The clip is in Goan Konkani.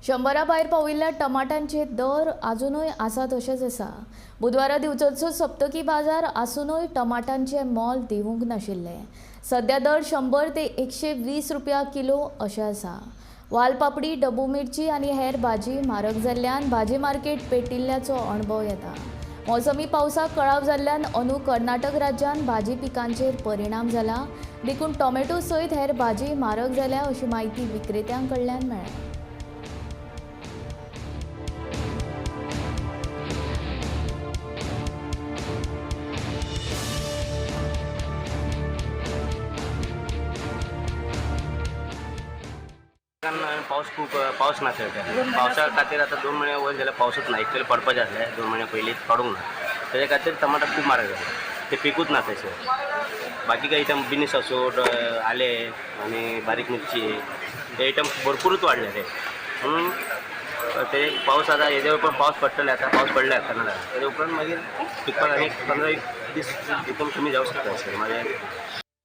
100 भायर पाविल्ल्या टमाटांचे दर आजुनूय आसा तशेंच आसा. बुधवारा दिवचलचो सप्तकी बाजार आसुनूय टमाटांचे मोल देंवूंक नाशिल्लें. सध्या दर 100 ते 120 रुपया किलो अशें आसा. वालपापडी, डबू मिरची आनी हेर भाजी म्हारग जाल्ल्यान भाजी मार्केट पेटिल्ल्याचो अणभव येता. मोसमी पावसाक कळाव जाल्ल्यान अंदू कर्नाटक राज्यान भाजी पिकांचेर परिणाम जाला, देखून टोमॅटो सयत हेर भाजी म्हारग जाल्या अशी म्हायती विक्रेत्यां कडल्यान मेळ्ळ्या. कारण पावस खूब पावस ना थंय. पावसा खातीर आतां 2 म्हयने वयर जाल्यार पावसूच ना. इतले पडपाचें आसलें 2 म्हयने पयलीं, पडूंक ना. तेजे खातीर टमाटर खूब म्हारग जाले, ते पिकूच ना तशें. बाकी काही आयटम बिनीस आसूं, आले आनी बारीक मिरची, ते आयटम भरपूरच वाडले ते. म्हणून ते पावस आतां हेजे उपरांत पावस पडटले, आतां पावस पडले कर्नाटकान, तेजे उपरांत मागीर पिकपाक आनी 15-20 दीस एकदम कमी जावंक शकता अशें मागीर.